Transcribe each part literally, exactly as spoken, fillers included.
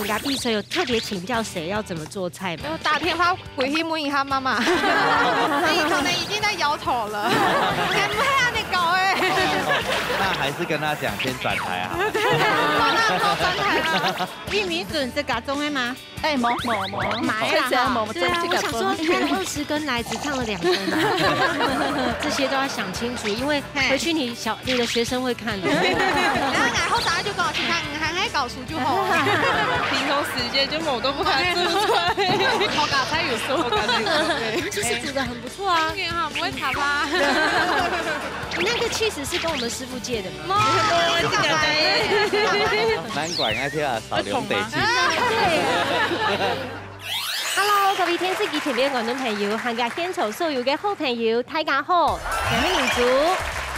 參加比賽有特別請教誰要怎麼做菜嗎？有打電話回去問一下媽媽，你可能已經在搖頭了，還沒有你搞哎。那還是跟他講，先轉台啊。好，那好，轉台了。玉米筍係家種个嗎？哎，無無無，買啦哈無無，對啊，我想說，你看二十根來只燙了兩根，這些都要想清楚，因為回去你小你的學生會看的。然後然後啥就跟我去看，還還搞熟就好。平常時間就無都不敢做出來。好搞，他有時候搞那个。其實煮得很不錯啊。哈，不會卡吧？你那個 cheese 是跟我們師傅借的嗎？你搞啥？難怪𠊎聽啊，少兩地去。 Hello，各位電視機前面觀眾朋友，還有現場所有个好朋友，大家好，𠊎係明珠。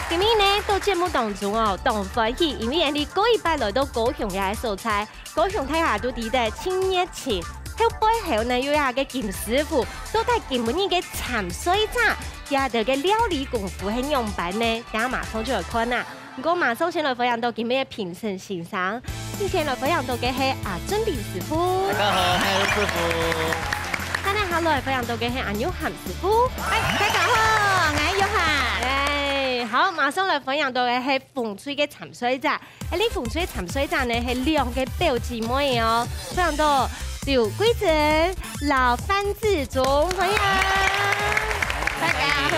今日呢，到節目當中哦，當歡喜，因為𠊎俚過一擺來到高雄个所在，高雄大家都知得盡熱情。後背後呢，有一個金師傅，到底今晡日个參賽者，佢兜个料理功夫係仰般呢？等下馬上就來看啊！ 毋過馬上先來歡迎到今日个評審先生，首先來歡迎到个係阿俊斌師傅。大家好，我係阿俊師傅。等下下來歡迎到个係阿牛涵師傅。哎，大家好，𠊎係約涵。哎，好，馬上來歡迎到个係紅隊个參賽者。哎，你紅隊个參賽者呢係兩個表姊妹哦，歡迎到劉桂珍、老范子忠，歡迎。大家好。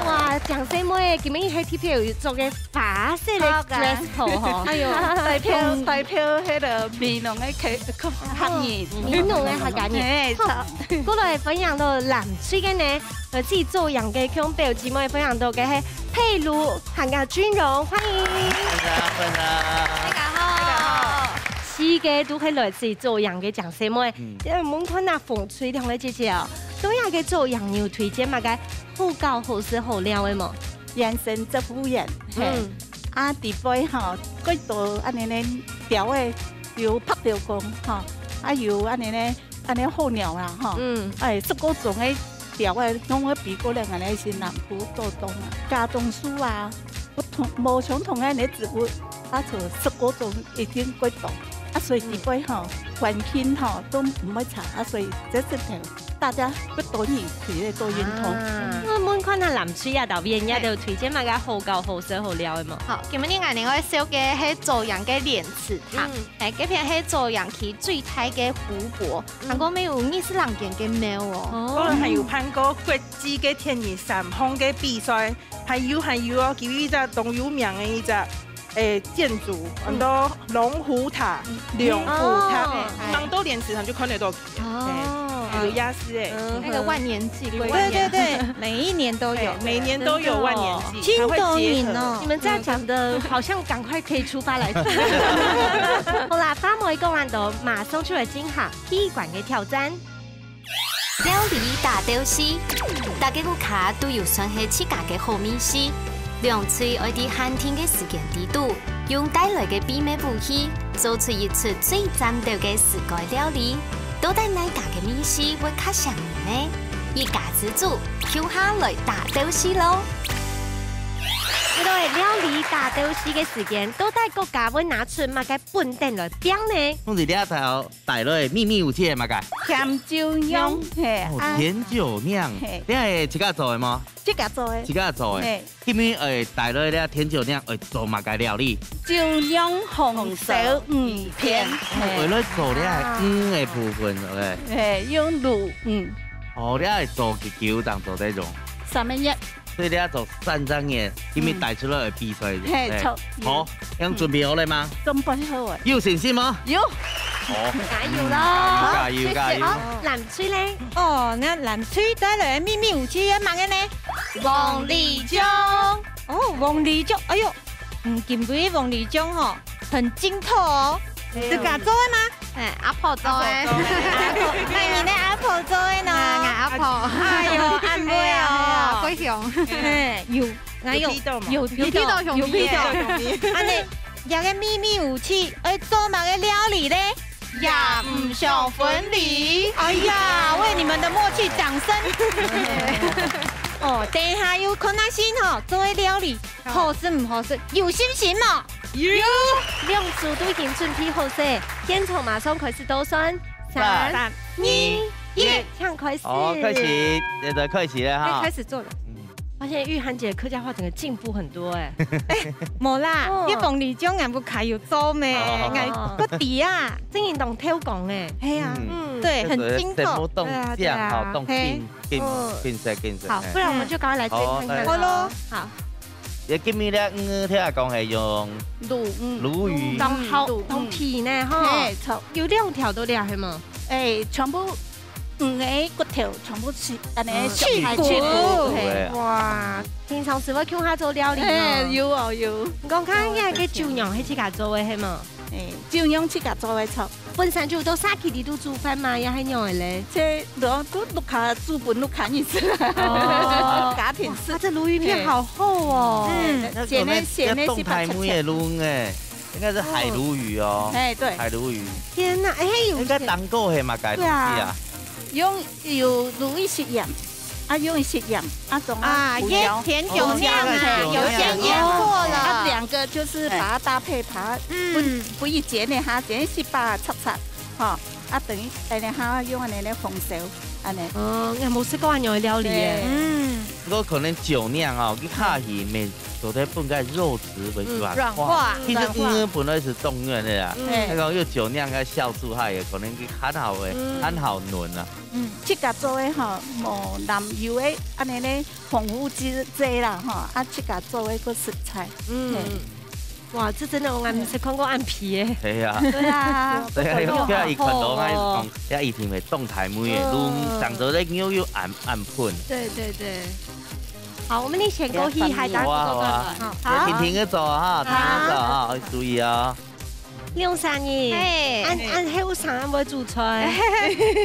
哇，靚細妹，今日係特別有著个花色个 dress code 吼。哎喲，代表代表迄个美濃个客客客人，美濃个客家人。哎，好，過來歡迎到藍隊个呢，來自做樣个鄉表姊妹，歡迎到个係佩如、韓亞君榮，歡迎。歡迎啊，歡迎啊。大家好。四個都係來自做樣个靚細妹。嗯因為問看啊，紅隊兩位姐姐哦，對這个做樣有推薦麼个好搞、好食、好料个無？原生植物園，嘿，嗯啊，底背吼，幾多安尼呢，鳥个有白頭公吼，啊有安尼呢，安尼候鳥啦吼，嗯，哎，十幾種个鳥个，攏會飛過來安尼新南部做冬啊，茄苳樹啊，不同無相同个植物，啊，就十幾種已經幾多，啊，所以底背吼，環境吼都毋會差，啊，所以這是大家會多人去个多運動。啊，問問看啊，藍隊啊，導演，你兜推薦麼个好搞、好食、好料个無？好，今日𠊎另外紹介係做樣个蓮池潭，嗯哎，這片係做樣區最大个湖泊，還過乜有二十零間个廟哦。可能還有辦過國際个鐵人三項个比賽，還有還有哦，佢有一隻當有名个一隻，誒，建築，安到龍虎塔、龍虎塔，哦吂到蓮池潭就看得到佢。哦，有夜市誒。嗯那個萬年祭，有萬年对对对，每一年都有，每年都有萬年祭，真的哦還會結合。盡多人哦你。們這樣講的，好像趕快可以出發來。好啦，花妹講完都，馬上就來進行第一關个挑戰。料理大鬥敘，大家屋下都有算係自家个好味緒。兩隊愛在限定个時間裡肚，用帶來个秘密武器，做出一出最讚鬥个自家料理。到底哪家个味緒會較餳人呢？一家之煮，共下來大鬥敘咯！這个料理大鬥敘个時間，到底各家會拿出麼个本等來表呢？講起這頭帶來个秘密武器係麼个？甜酒釀，嘿，哦，啊，甜酒釀嘿，你係自家做个無？自家做个自，家做个。嘿，今日誒帶來這甜酒釀，誒做麼个料理？酒釀紅燒魚片，為嘿，了做這魚个部分，對不對？嘿，用滷，嗯，哦，你愛做幾久當做這種？三個月，所以你愛做三隻月，今日帶出來个比賽。嘿，誒錯，好，樣準備好了嗎？準備好了，有信心嗎？有，好，加油咯！加油加油！哦，藍隊咧？哦，該藍隊帶來个秘密武器係麼个呢？黃梨醬。哦，黃梨醬，哎喲，嗯，今晡日黃梨醬吼，很驚豸哦。自家做个嗎？哎，阿婆做个。那你的阿婆做个呢？啊，阿婆。哎喲，恁會哦。貴雄。哎，有，哪有？有味道嗎？有有味道有味道。有味道。啊，你這个秘密武器愛做麼个料理咧？也毋想分離。哎呀，為你們的默契掌聲。哦，等一下有看下先吼，做个料理好食毋好食，有信心無？有。兩組都已經準備好勢，現場馬上開始倒算，三、三、二、一，請開始。好，開始，現在開始了哈。哎，開始做了。嗯發現玉涵姐客家話整個進步很多哎。無啦哦，你鳳梨醬俺屋下有做咩？哦俺个底啊，真正當偷講哎。係啊，嗯嗯，對，很精透。全部當對啊靚哈，對啊當嘿緊緊嗯緊色緊色。好，嘿不然我們就趕快來猜看看好咯。好咯，好，也今日咧，魚聽講係用鱸魚，鱸魚，當好嗯當肥呢哈。嘿，全有兩條都了係無？哎，全部魚个骨頭全部去，安尼嗯去去骨去骨，嘿。對啊。哇，平常時會共下做料理哎，哦。有哦有，你講看，你个酒娘係自家做个係無？哎，酒娘自家做个菜，本身就都沙起里都煮飯嘛，也係仰个咧？這都都屋下煮分屋下人食，哦家庭式啊，。這鱸魚片好厚哦。嗯哎，鮮个鮮个是白切切。當大妹个鱸魚哎，應該是海鱸魚哦。哎，對，海鱸魚，天哪，哎，有應該當過係麼个東西啊？用有鱸魚食鹽，啊用食鹽，啊種啊，胡椒醃甜酒釀啊，胡椒有先醃過啊了。兩個就是把它搭配，把它嗯，不一節呢哈，節是把它炒炒，哈，啊等於等一下用安尼咧紅燒，安尼。哦，我無食過恁樣个料理耶。嗯，不過可能酒釀哦，佢下去面做得分該肉質會軟軟化。化，其實魚本來是當軟个啦，嗯嘿那個用酒釀該燒煮下，也可能佢很好个，嗯很好嫩啊。嗯，自家做个吼，無濫油个，安尼咧豐富之濟啦吼，啊自家做个个食材。嗯，哇，這真的我還沒吃看過恁肥耶。係啊，對啊，對啊，不得了佢一看到，好厚哦。佢一定會當大妹个，嗯攏當做咧牛油暗暗噴。對對對。好，我們你先過去，還打好啊好啊，好，停停个做哈，停停个做哈，要注意哦。兩三日，嘿恁恁後生恁會煮菜，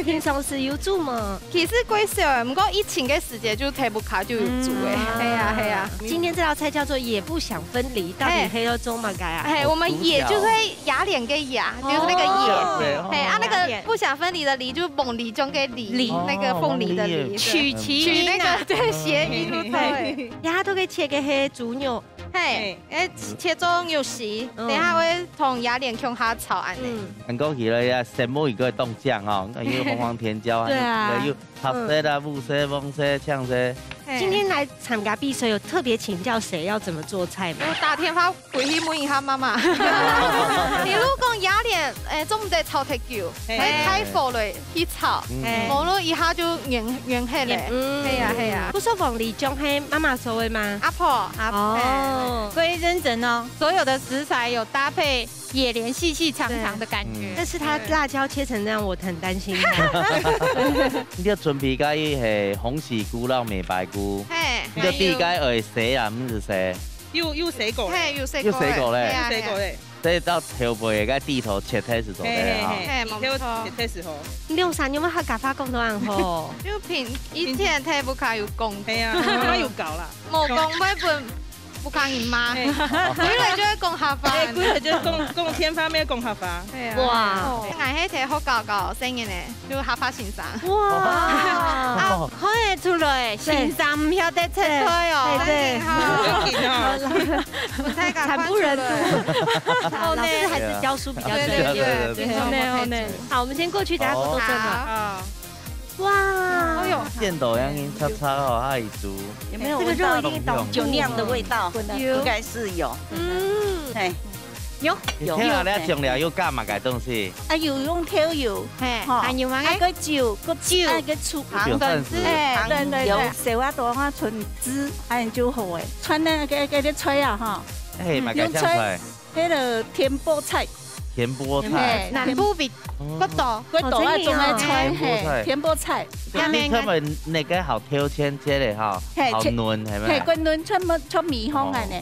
平常時有煮無？其實幾少誒，毋過疫情个時節就在屋下就有煮誒。嗯係啊係啊。今天這道菜叫做也不想分離，到底係要做麼个啊？嘿，我們也就是雅典个雅，就是那個也。哦對哦嘿啊，那雅典個不想分離的離，就是鳳梨中个梨，梨那個鳳梨的梨，哦取其取那音啊個，對諧音，對。呀，都可以切个黑豬肉，嘿，誒，切做肉絲，嗯等一下會同雅典共下炒安尼。嗯，韓國起來呀，什麼一個動醬哦，又紅黃甜椒啊，對啊又白色啊、烏色、黃色、青色。嘿今天來參加比賽有特別請教誰要怎麼做菜嗎？我打電話回去問一下媽媽。你如果講雅典，誒，做毋得炒忒久，嘿會太火了去炒，嗯無論一下就軟軟忒了。嗯係啊係啊。不說鳳梨醬係媽媽做个嗎？阿婆，哦，所以認真哦，所有的食材有搭配野蓮細細長長的感覺但。是他辣椒切成那樣，我很擔心他。你要準備个係鴻喜菇摎美白菇，嘿，你就第一個愛洗啊，毋係洗，又又洗過，嘿，有洗又洗過咧係啊又洗過，咧，所以到頭尾个地頭切開始做嘿得哈。嘿嘿，嘿你挑無錯切開始吼，你兩儕有無客家話講到恁好？就平以前在屋下有講，係啊，他有搞啦，無講會分屋下人罵，嘿回來就會講客話。哎，歸日就講講天花，沒有講客話，係啊。哇，𠊎係在學校教細人个，就客話先生。哇，啊，看得出來，先生毋曉得切菜哦。對哦，對真的哈，緊哦，不太敢慘不忍睹。看出來。老師還是教書比較專業。對對對，對平常不太對對準。好，我們先過去，等下過後轉來。好，啊，哇，哎呦，見到樣人擦擦哦，下一組。有沒有這個肉聞到一定當酒釀的味道？滾的應該是有。嗯，哎，有有你聽下咧，醬料有加麼个東西？啊，有用豆油，嘿，吼還有麼个？啊，个酒，个酒啊，个醋，就算是哎，哎对对對對有小啊，多啊，純汁，哎，就好诶。川个个个个菜啊，哈，嘿，麼个香菜？那个甜菠菜，甜菠菜。哎，南部比較多。个多啊，哦真的哦种个菜，甜菠菜嘿，甜菠菜，你看佢那个好挑切切的哈，嘿切好嫩，係嘿，咪？个嫩全部全米香安尼，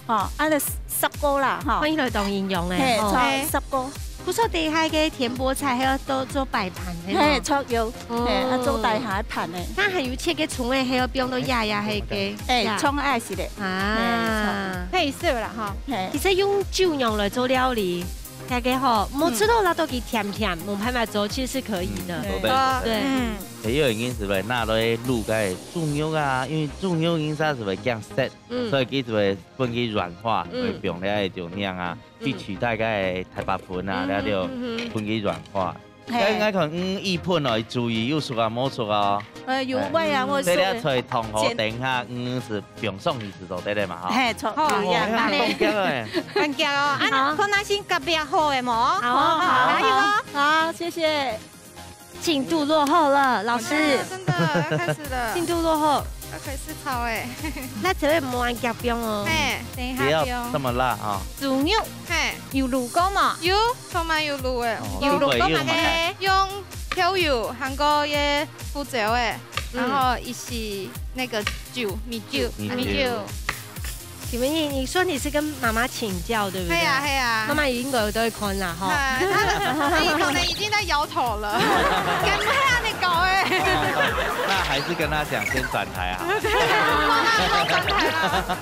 吼，啊，个十个啦，吼歡，迎來當營養嘿，誒。哦差十个，不錯，底下个甜菠菜還要都做擺盤，係嘿，嗎？差有，哦嘿，啊，做大下盤的。它還有切个蔥誒，還要放到壓壓迄个。哎，呀蔥愛是的，啊，配色啦哈。嘿其，實用酒釀來做料理，大家好，莫吃到辣到佢甜甜，無辦法做，其實是可以的。嗯，做得，對。做得。對。嗯。還有人是會拿來滷該豬肉啊，因為豬肉因為係會驚膻，嗯。所以佢就會分佢軟化，嗯。會放了一點奶啊，嗯。去取代該太白粉啊，嗯哼，了就嗯哼。分佢軟化。 嘿。該，該看，嗯，魚粉哦，注意有熟啊，無熟啊。呃，有味啊，嘿。或者是這个菜湯吼，煎。等一下，嗯，係放上去就做得了嘛，吼。嘿，錯，好，好，一樣。你看，當遽个。當遽哦，啊，好。看若先夾夾好个無？好，好，好，加油哦。好，謝謝。進度落後了，老師。真的，真的，要開始了。進度落後。要開始炒欸。那這位無按夾放哦。嘿，等一下放。不要這麼辣啊。豬肉。嘿。有滷過無？有。 同埋有滷个。哦，有滷過嘛个？有滷過嘛个？用豆油，還過一胡椒个，嗯。然後一些那個酒，米酒，米酒。米酒。請問你，你說你是跟媽媽請教，對不對？係啊，係啊。媽媽應該都會看啦，吼。啊，她，她可能已經在搖頭了。敢會恁樣搞欸？那還是跟她講，先轉台啊。好啦，好，轉台啦。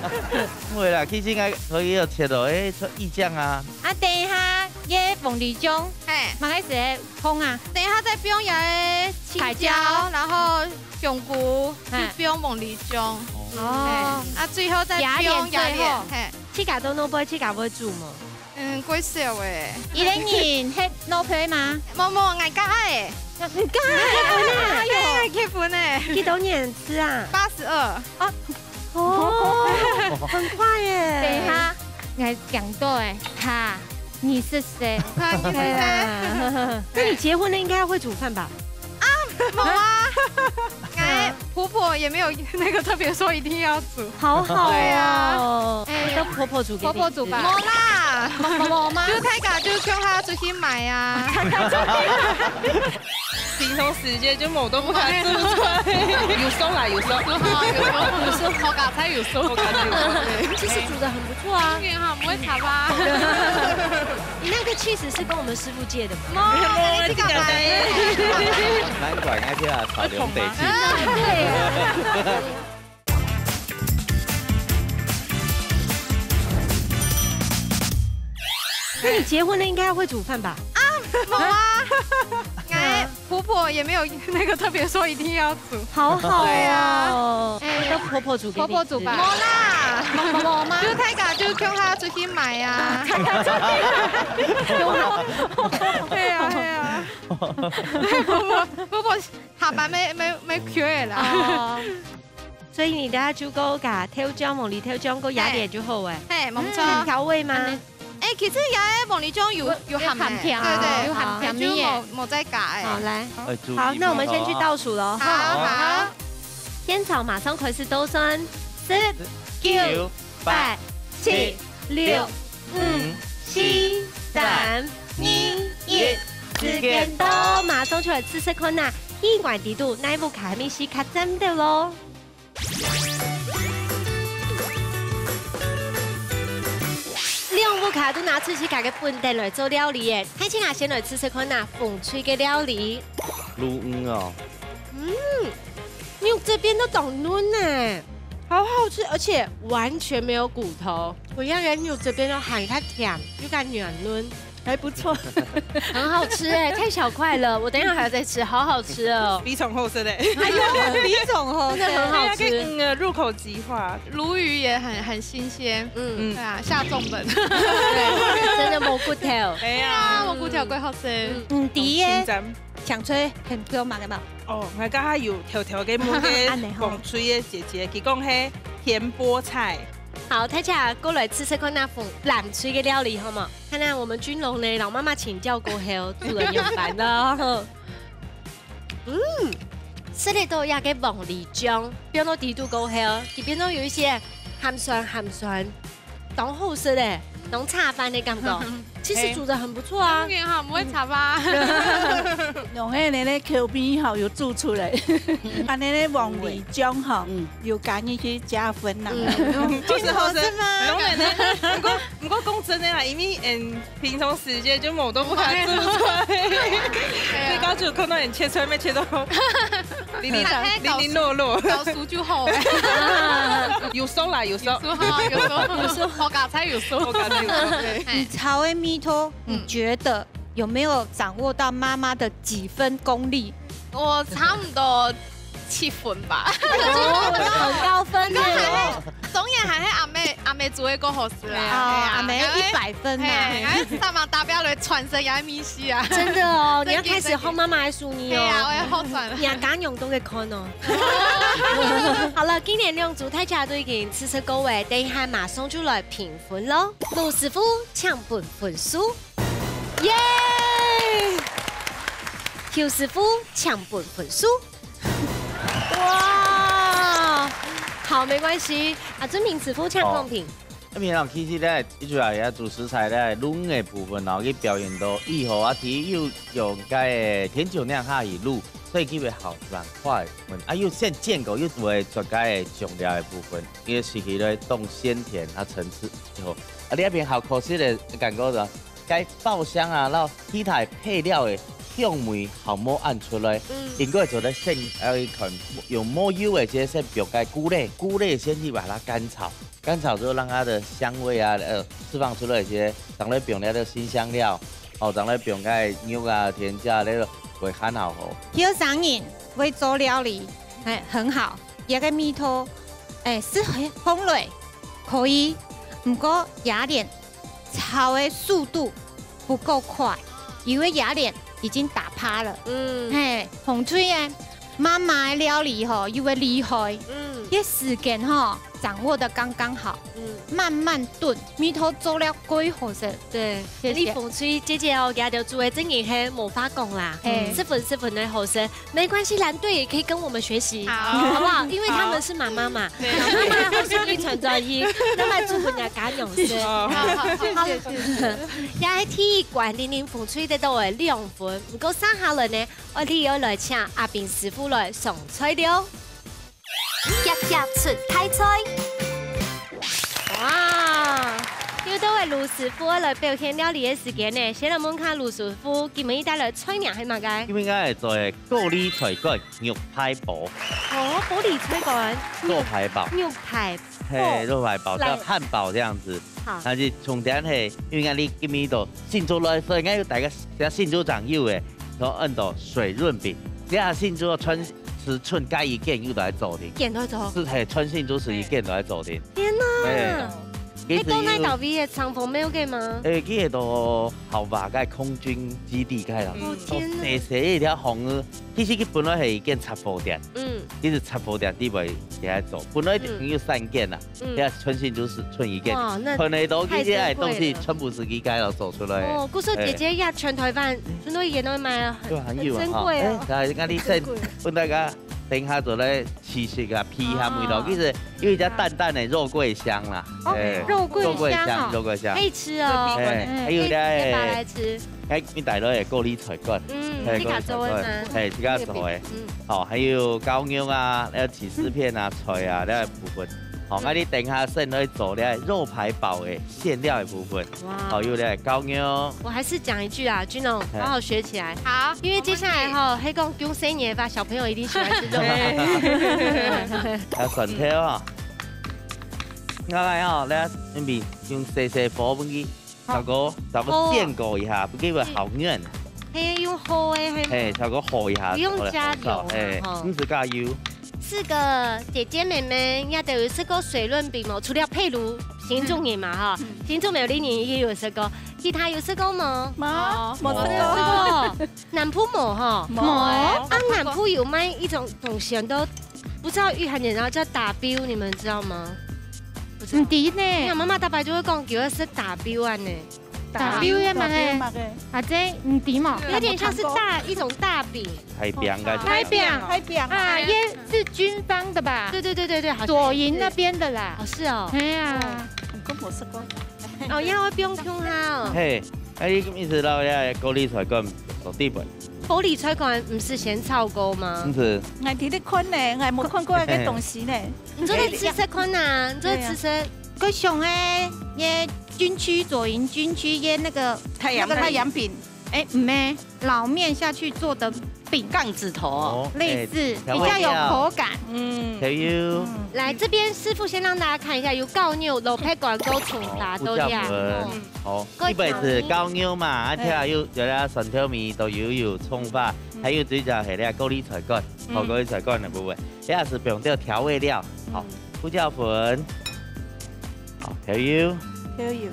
會啦，其實應該可以有切哦，欸，做意醬啊。啊，等一下，這黃梨醬，嘿。麼个時節 放啊。等一下再放這个青椒，青椒。然後香菇，嗯。就放黃梨醬。哦。嘿，啊，最後再放這个，加點最後。嘿。自家都挼杯，自家會煮無？嗯，過少欸。一個人係挼杯嗎？無，無，𠊎家个。你家个？哎喲。哎，結婚欸。幾多年次啊？八十二。啊， 哦，很快耶。等一下，𠊎講到欸，哈，你是誰？哈，你是誰？對啊。那你結婚了應該要會煮飯吧？啊，無啊。哎，婆婆也沒有那個特別說一定要煮。好好哦。對啊。哎，都婆婆煮給你吃。婆婆煮吧。無啦。無，無嗎？就大家就叫她出去買啊。 平常時節就無都毋敢煮菜。有熟啦，有熟。有熟，有熟，有熟，好佳哉有熟。好佳哉有熟，對。其實煮得很不錯啊。當然哈，毋會差吧？你那個cheese是跟我們師傅借的嗎？無，無，自家買的。難怪人家叫他炒龍得去。啊，對啊。 那你結婚了應該要會煮飯吧？啊，無啊。哎，婆婆也沒有那個特別說一定要煮。好好哦。對啊。哎，都婆婆煮給你吃。婆婆煮吧。無啦。無，無嗎？就大家就叫她出去買啊。對啊，對啊。婆婆，婆婆下班沒，沒，沒去啦。哦。 所以你等下就過加豆醬、黃梨豆醬，過加點就好欸。嘿，嘿，無錯。嗯，調味嗎？嗯。哎，其實這个黃梨醬有，有，有鹹欸，有鹹甜啊，對，對，有鹹甜味耶。就無，無再加欸。好，來。哎，注意好，那我們先去倒數囉，哈。好，好。好。仙草馬上開始倒算，十、九、九、八、八、七、七、六、六、五、五、四、四、三、三、二、二、一，一，時間到，馬上出來試試看吶，一罐底肚，哪屋下个味緒較讚兜囉。 兩屋下都拿出自家个本等來做料理耶，大家先來試試看啊，紅隊个料理。滷魚哦。嗯，肉質變到當嫩呢，好好吃，而且完全沒有骨頭。我要个肉質變到還較甜，又較軟嫩。 還不錯。很好吃欸，太小塊了，我等一下還要再吃，好好吃哦。非常好食欸。哎喲，非常好食。真的很好吃。對啊，跟，嗯，入口即化。鱸魚也很，很新鮮。嗯。嗯。對啊，下重本。對，真的無骨頭。哎呀。啊，無骨頭，蓋好食。嗯，嗯，第一个，新鮮。想吹很多嘛，有沒有？哦，𠊎剛剛有偷偷个問个紅隊个姐姐，佢講係甜菠菜。好，大家過來試試看那紅隊个料理，好無？ 看來我們君龍呢，摎媽媽請教過後，煮了兩盤了。嗯，食得到這个黃梨醬，放到底肚過後，佢變到有一些鹹酸鹹酸，當好食欸，當茶飯个感覺。其實煮得很不錯啊。當然哈，毋會差吧？用个你个口味吼，有做出來。啊，你个黃梨醬吼，嗯。 有加入去加分啦。嗯，就是好吃。好吃嗎？當然啦。毋過，毋過講真个啦，因為，嗯，平常時間就無都毋敢做菜。對啊。你到時看到人切菜，愛切到零零，那，那零零落落。搞熟就好欸。有熟啦，有熟。有熟哈，有熟，有熟，好佳哉有熟。好佳哉有熟，對。你炒个味托，你觉得有没有掌握到妈妈的几分功力？我差不多七分吧。哦，很高分呢。中间还是阿妹，阿妹煮的更好吃啦。哦，嘿啊，阿妹一百分呐。嘿，还是上网打表来传承也还没戏啊。真的哦，你要开始学妈妈的手艺哦。对啊，我要好转了。人家用都会看哦。好了，今年两组大家都已经试吃过位，等一下马上就来评分喽。 盧師傅，請分分數。耶！邱師傅，請分分數。哇！好，没关系。啊，尊明師傅，請公平。哦。啊，平常其實咧，一直啊，也煮食材咧，滷个部分，然後去表演到以後啊，佢又用該个甜酒釀下去滷，所以佢會好軟化个部分。啊，又先煎過，又會做該个醬料个部分，佢个食起來當鮮甜啊，層次以後。啊，你那邊好可惜个感覺到， 該爆香啊，然後其他配料个香味好無恁出來，嗯。應該做得先，呃，看有無油个，這先放該菇類，菇類先去把它乾炒，乾炒之後讓它的香味啊，呃，釋放出來一些，正來放那個辛香料，哦，正來放該肉啊、甜椒啊，那個會很好喝。有聲音，會做料理，哎，很好。 這个味道，哎，係烘焙，可以，毋過有點炒个速度不夠快，因為有點已經打趴了。嗯。嘿，紅隊个媽媽个料理吼，又會厲害，嗯。這時間吼，掌握得剛剛好，嗯。慢慢燉，味道做了過好食。對，謝謝。你紅隊姐姐哦，佢兜煮个真个係無話講啦，嘿。十分十分个好食。 没关系，蓝队也可以跟我们学习，好。好不好？因为他们是妈妈嘛，好。对。妈妈会给你传传音，那么祝福你的家用是。好，好，好。谢谢，谢谢。也係第一關，零零紅隊得到个两分，毋过接下來呢，我哋要来请阿炳师傅来上菜了。夾夾出大菜。哇，又到个盧師傅來表现料理个时间呢，先来问下盧師傅，今日帶來菜名係麼个？今日應該係做个 高麗菜乾肉排堡。哦，高麗菜乾，肉排堡。肉排，嘿，哦，肉排堡，來。像漢堡這樣子。好。但是重點係，因為你今日到新竹來，所以應該有大家像新竹長幼誒，然後按到水潤餅，這下新竹穿，係穿該一件又來做的。件都做。係，嘿，穿新竹係一件都來做的。天哪！嘿。 你講該搭位个長風廟个嗎？誒，佢个都豪華个空軍基地該啦。哦，天哪。細細一條巷仔，其實佢本來係一間雜貨店，嗯。其實雜貨店底背底下做，本來一定有三間啦，嗯。底下穿新竹係穿一間，哇，那穿个都，太珍貴了。其實該東西全部係佢該度做出來个。哦，故所姐姐呀，全台灣，全都一間都賣啊，很，就很有啊，很珍貴哦。誒，來，你看你先，很珍貴。分大家等一下做來試食啊，皮還沒落，哦。其實有一隻淡淡的肉桂香啦。 哦，哎，肉桂香哦。肉桂香，肉桂香。可以吃哦。哎，嗯，還有咧，可以切下來吃。哎，你帶來个高麗菜乾，嗯，哎，自家做个嗎？高麗菜乾，哎，自家做个。嗯。好，還有絞肉啊，還有起司片啊，菜啊，那部分。好，嗯。那你等一下先來做咧肉排堡个餡料个部分。哇。好，有咧絞肉。我還是講一句啊，君龍，哎。好好學起來。好，因為接下來吼，我們也，係講降細人仔，小朋友一定喜歡吃肉排堡。哎。要蒜頭啊。 𠊎來吼，來，準備用細細火分佢，好。炒過，炒過煎過一下，分佢會好軟。嘿，用火个，嘿。嘿，炒過火一下，不用加油嘛，好，嘿，吼。毋使加油。四個姐姐妹妹，你兜有食過水潤餅無？除了佩如，新竹人嘛，哈，嗯。新竹苗栗人也有食過，其他有食過無？無，無食過。無食過。南部無吼？無。啊，南部有賣一種東西，都 不知道御寒節，然後叫打標，你們知道嗎？不知道。毋知呢。你看媽媽大伯就會講，叫佢食打標恁呢。打標个嘛呢？打標嘛个？啊，這毋知嘛。有點像是大，一種大餅。大餅啊。大餅。大餅。啊，也是軍方的吧？對對對對對，好像也是。左營那邊的啦。哦，是哦。哎呀。哦，你還會放香哈哦。嘿，啊，你意思到遐高麗菜乾做底背。 高麗菜乾毋係先炒過嗎？毋係。𠊎直直看呢，𠊎無看過該个東西呢。你做得試食看啊，你做得試食。對啊。高雄个，也軍區，左營軍區，也那個，太陽餅。那個太陽餅。哎，毋係，老麵下去做的餅，槓子頭哦。哦，類似，哎，比較有口感。調味料。嗯。調油。嗯。來，這邊師傅先讓大家看一下，有高油、蘿蔔乾、高蔥、大豆芽。哦，胡椒粉。哦。好，過一杯子高油嘛，啊，哎。聽下有，有那酸豆米、豆油、油蔥花，嗯。還有最主要係那高麗菜乾，嗯。好，高麗菜乾的部分。這也是不用調調味料，好，嗯。胡椒粉，好，調油。調油，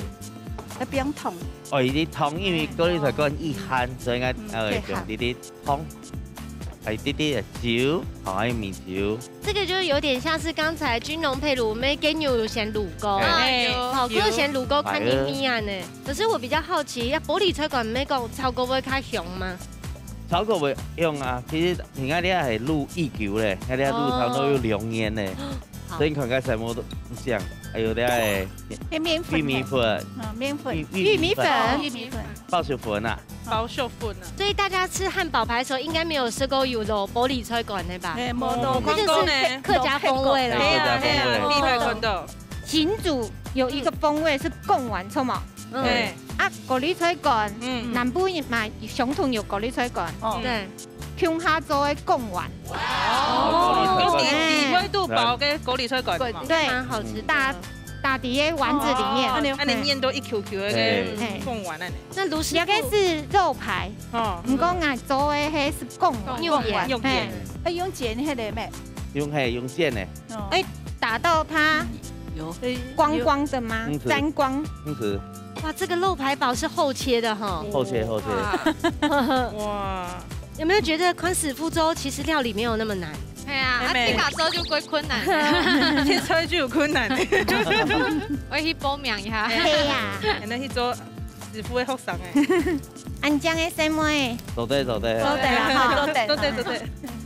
要不用燙。 哦，佢燙，因為高麗菜乾已鹹，所以應該，嗯，呃，太鹹。用滴滴湯，還有滴滴的酒，好，還有米酒。這個就有點像是剛才君榮配滷味，雞肉有先滷過，哎。哎，有。好，有。佢有先滷過，看你味啊呢。哎。可是我比較好奇，要玻璃菜乾，毋係講炒過會較香嗎？炒過會香啊，其實你看你還係滷已久咧，你看你滷差不多有兩年咧。哦。 好。所以你看該色目都像，還有這个哎，麵粉玉米粉。哦，麵粉。玉，玉米粉。玉米粉。哦，玉米粉。包粟粉啊。包粟粉啊。所以大家吃漢堡排的時候，應該沒有吃過有滷玻璃菜乾的吧？哎，無，無看過呢。這就是客，客家風味啦。哎呀，客家風味。哎呀，第一擺看到。新竹有一個風味是貢丸，著無？嗯。哎。啊，高麗菜乾，嗯。南部嘛，相同有高麗菜乾。哦。對。 共下做个貢丸。哦，高麗菜乾。有底，底背肚包个高麗菜乾嘛。對，蠻好吃的。打，打在該丸子裡面。哦，恁樣，恁樣捏到一球球个，嘿。貢丸恁樣。那盧師傅，這個是肉排，哦。毋過𠊎做个係貢丸。貢丸，貢丸。嘿。哎，用煎个咧咩？用，嘿，用煎个。哦。哎，打到它有。光光的嗎？嗯，是。沾光。嗯，是。 哇，這個肉排堡是厚切的哈。厚切，厚切。哇。哇。有沒有覺得看師傅做，其實料理沒有那麼難？係啊，啊，妹妹。自家做就過困難了。切菜就有困難。我去報名一下。係啊。恁樣去做師傅个學生欸。恁靚个細妹。做得，做得。做得啦，哈。做得，做得，做得。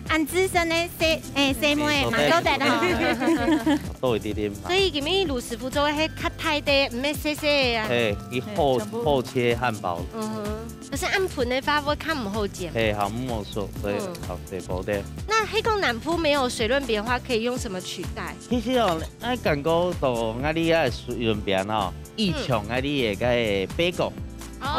恁資深个細，欸，細妹嘛，做得啦。多一點點嘛。所以今日盧師傅做个係較大个，毋係細細个啊。嘿，佢厚，嘿，全部厚切漢堡。嗯哼，可是恁大个話，會較毋好煎。嘿，好，毋好熟，所以嗯。好，對，包的。那係講南部沒有水潤餅的話，可以用什麼取代？其實哦，𠊎感覺到𠊎這个水潤餅哦， 以前啊，你个該个粄糕。哦。粄糕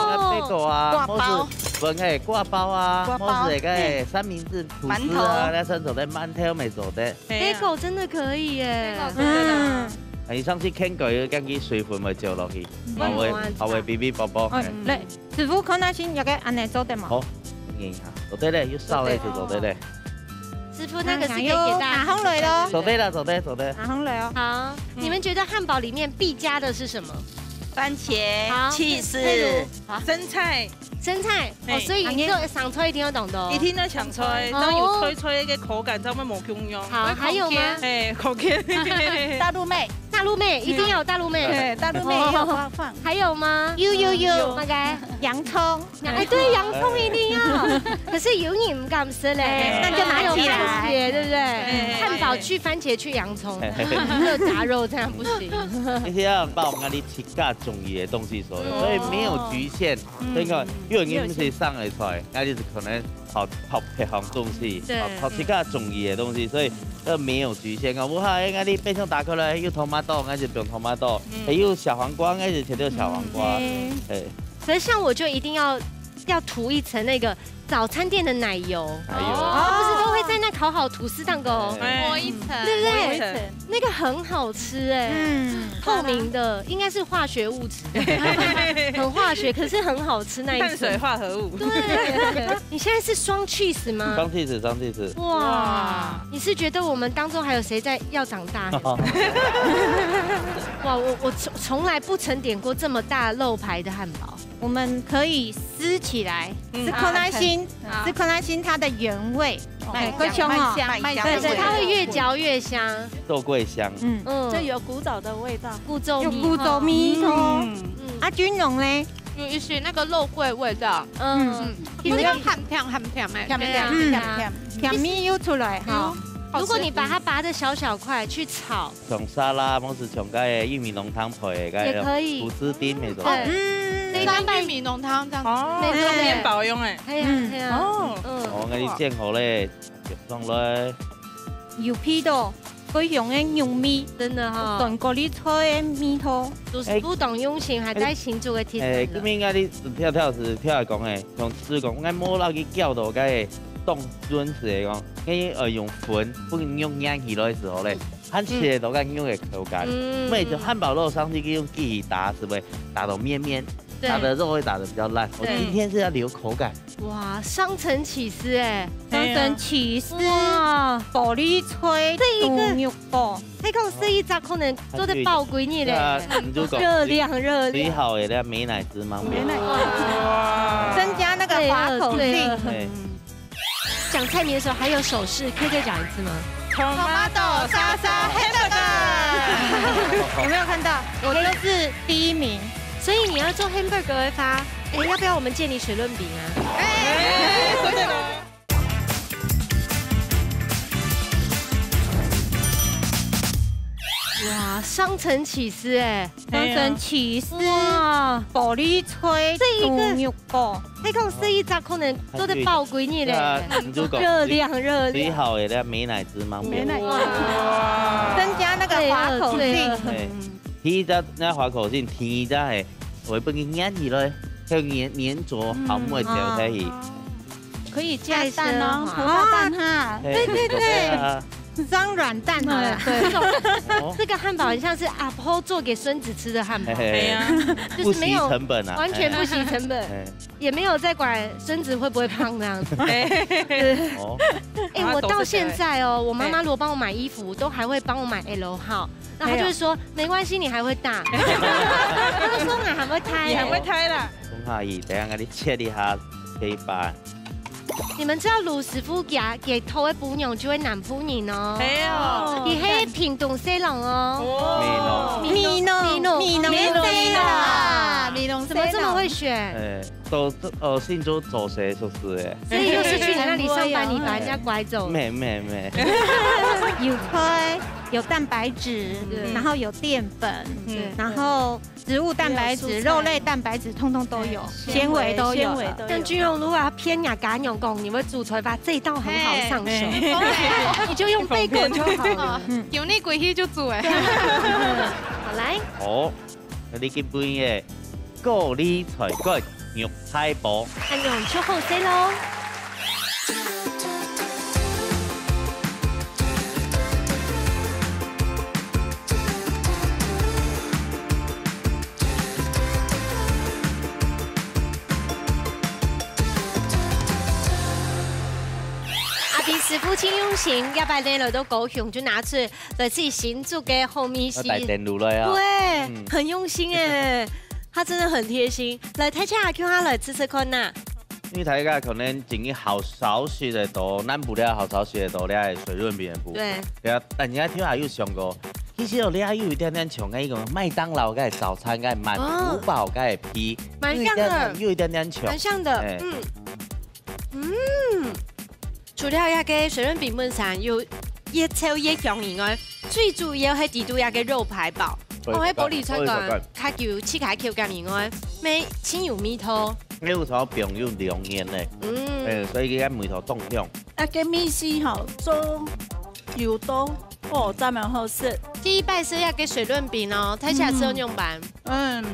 啊，粄糕啊，掛包。無係，分个掛包啊，掛包。無係該个三明治、吐司啊，饅頭。該算做得，饅頭乜做得。粄糕真的可以耶。粄糕真的啊。嗯。你上次看過，有感覺水分會走落去，嗯。好，會，好，會嗶嗶啵啵。哦，嘿。來，師傅，看下先，這个恁樣做得無？好，你看一下，做得咧，有燒个就做得咧。師傅，那個是可以給大家拿上來咯。做得啦，做得，做得。拿上來哦。好。 你們覺得漢堡裡面必加的是什麼？番茄、好，cheese、譬如？生菜。生菜，哦，嘿。所以你做生菜一定要懂得哦。一定要生菜，哦。正有脆脆个口感，正會無共樣。好，還有嗎？嘿，口感。大陸妹。大陸妹，一定要有大陸妹。嘿，大陸妹也有放，放。還有嗎？有，有，有。有。大概？洋蔥。 哎，對，洋蔥一定要。可是有人毋敢食咧，哎，那就拿起來。番茄，對不對？哎。漢堡去番茄去洋蔥，哎。還有夾肉，這樣不行。這些要包含你自家中意个東西所有，哦。所以沒有局限。嗯。所以講，有人毋係生个菜，該就可能炒，炒別項東西，對。炒，炒自家中意个東西，所以這沒有局限。講，哇，哎，該你冰箱打開來，有tomato，該就放tomato，嗯。哎，有小黃瓜，該就切掉小黃瓜。嗯。哎。 可是像我就一定要，要塗一層那個早餐店的奶油。奶油。哦。他不是都會在那烤好吐司蛋糕？哎。抹一層。對不對？抹一層。那個很好吃欸。嗯。透明的，應該是化學物質。很化學，可是很好吃那一層。碳水化合物。對。你現在是雙cheese嗎？雙cheese，雙cheese。哇，哇。你是覺得我們當中還有誰在要長大？哇，我，我從，從來不曾點過這麼大肉排的漢堡。 我們可以撕起來，嗯。撕開來先，啊。撕開來先它的原味，哦，哎，夠香哦。麥香，麥香的味道。對，對，它會越嚼越香。肉桂香。嗯。嗯。這有古早的味道。古早味。有古早味哦。嗯。嗯。啊，君榮呢？有一些那個肉桂味道。嗯。嗯。有那個鹹甜鹹甜的。甜甜，對啊。嗯。甜甜。甜味又出來哈。嗯。如果你把它拔得小小塊去炒， 像沙拉，或是像該个玉米濃湯配个該个也可以。吐司丁那種。對。嗯。那一般玉米濃湯這樣子。哦，沒錯。麵包用欸。係啊，嗯。係啊。哦。嗯。哦，該你煎好咧，就放落。有味道。个香个肉味，真的哈。酸高麗菜个味道。就是不懂用心，還在新竹个地方了。哎，今晡日你跳跳是跳來講，哎，像師傅講，應該無落去攪到該个凍潤水个講，應該要用粉，不然用黏起來个時候咧，它切到該肉个口感。嗯。因為就漢堡肉上去用機器打，是不是打到綿綿？ 对。打的肉会打得比较烂。我对。今天是要留口感。哇，双层起司哎。双层起司，哇。高麗菜，这一个豬肉包。可以讲这一只可能做得包幾日嘞。对啊，你就讲热量，热量。最好的那美乃滋嘛。美乃滋。哇。增加那个滑口性。对，对，对。对。 讲菜名的时候还有手势，可以再讲一次吗？Tomato salsa hamburger。有没有看到？我就是第一名。所以你要做 hamburger 的话，哎，要不要我们借你水润饼啊？哎，真的吗？哇，双层起司哎。双层起司，哇。高丽菜，这一个猪肉包。 可以讲这一只可能做得包几日嘞。对啊，你就讲热量，热量。最好的那美乃滋嘛。美乃滋。哇。增加那个滑口性。对，对。哎，第一只那滑口性，第二只哎，我分佢黏起来，还有黏，黏着，好，莫掉下去。可以加蛋哦，荷包蛋哈。哎，对，对，对。对啊。 装软蛋好了。哎，对。这种，哦。这个汉堡很像是阿婆做给孙子吃的汉堡。嘿嘿。哎呀。就是没有，不惜成本啊。完全不惜成本，哎。也没有在管孙子会不会胖那样子。哎。对。哦。哎，我到现在哦，我妈妈如果帮我买衣服，都还会帮我买L号，那她就会说：“没关系，你还会大。”她说：“你还会大。”你还会大啦。讲下去，等一下给你切一下，切一半。 你们知道盧師傅佢，佢討个餔娘就係南部人哦。係哦。佢係屏東西郎哦。哦。美濃。美濃，美濃，美濃西郎。美濃西郎。怎么这么会选？哎，都，都，呃，姓周，周谁说是哎。所以又是去你那里上班，你把人家拐走。没，没，没。有菜，有蛋白质，对。然后有淀粉，对。然后 植物蛋白质、没有素菜。肉类蛋白质通通都有，对，纤维都有了。纤维都有。像君荣如果要骗人家家娘讲，你会煮菜吧，这一道很好上手。嘿，嘿。你就用背过就好了。嗯。有你过去就煮哎。好，来。好，那你今晡日个高丽菜卷肉菜包。哎呦，就好势咯。 阿弟師傅盡用心，這擺呢來到高雄就拿出來自己新竹个好味緒。要帶電爐來啊。對，嗯。很用心欸，他真的很貼心。來，大家共下來試試看吶。 因為大家可能真个好少食个多，南部个好少食个多，這个水潤餅个部分。對。對啊，但人家聽下有想過，其實哦，這有一點點像該一個麥當勞个早餐，該滿福寶个皮，哦。蠻像的。有一點點，有一點點像。蠻像的，哎。嗯。嗯。除了這个水潤餅本身有越臭越香以外，最主要係裡肚這个肉排堡。對，哦，該玻璃菜乾，對，對。較有自家口感以外，乜盡有味道。 因為有時候放有兩年呢，嗯。哎，所以佢个味道當香。啊，該味緒吼，做有多，哦，真蠻好食。第一擺食這个水潤餅哦，大家食仰般？嗯，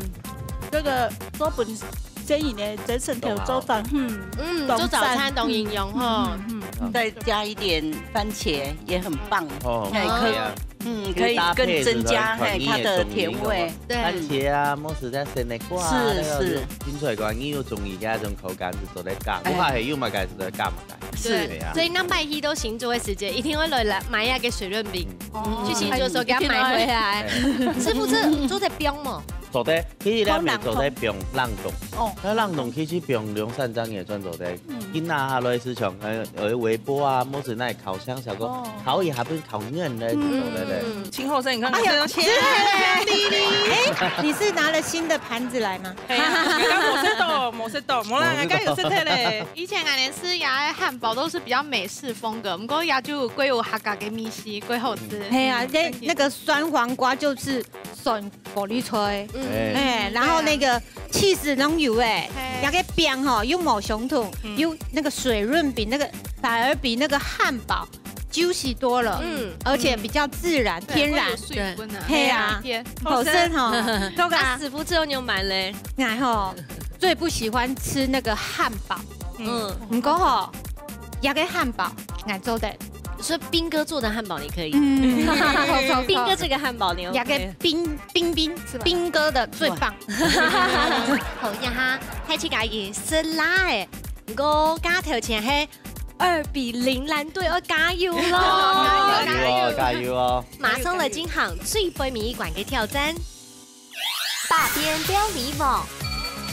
這个做本身呢，這成條做早，嗯，嗯，做早餐當營養吼。嗯，嗯，嗯。再加一點番茄也很棒。哦，哎，可以。對啊。 嗯，可以更增加，可以搭配，嘿，它的甜味。對。番茄啊，莫斯在鮮个瓜啊，是，那個是。青菜瓜，你有中意該種口感係做得加，哎。我還有嘛，該係做得加嘛，該。是。對啊。所以南部去到新竹个時節，一定會來，來買該个水潤餅。嗯。哦。去新竹个時候給它買回來。一定會。哎。師傅，這做得冰無？做得，其實佢乜做得冰冷凍。哦。該冷凍其實冰兩三隻月轉做得。 嗯。佢拿下來係像，呃，呃，微波啊，莫斯拿來烤箱，小个，哦。烤一下，分烤軟了，嗯。對不對？嗯。真好食，你看，哎呀，這樣切。哎，你是拿了新的盤子來嗎？哎呀，剛剛無食到，無食到，無啦，剛剛有食忒咧。以前𠊎等食這个漢堡都是比較美式風格，毋過這就過有客家个味緒，過好食。嗯。哎呀，那，那個酸黃瓜就是酸 玻璃菜。嗯。哎。哎，然後那個起司攏有哎，嘿。那個餅吼，又無相同，嗯。有那個水潤餅，那個反而比那個漢堡 juicy 多了，嗯，而且比较自然、天然。对，会有水分啊。嘿啊，天，好吃吼，都啊，师傅最后你有买嘞？哎吼，最不喜欢吃那个汉堡，嗯，毋过吼，也个汉堡，俺做的。所以斌哥做的汉堡你可以。嗯，斌哥这个汉堡你 也个 OK。斌斌斌是吧？斌哥的最棒。好呀哈，开始加一个是辣的，毋过加头前嘿，二比零蓝队要加油喽！加油哦，加油哦！马上来进行最背尾一关的挑战。百变料理王，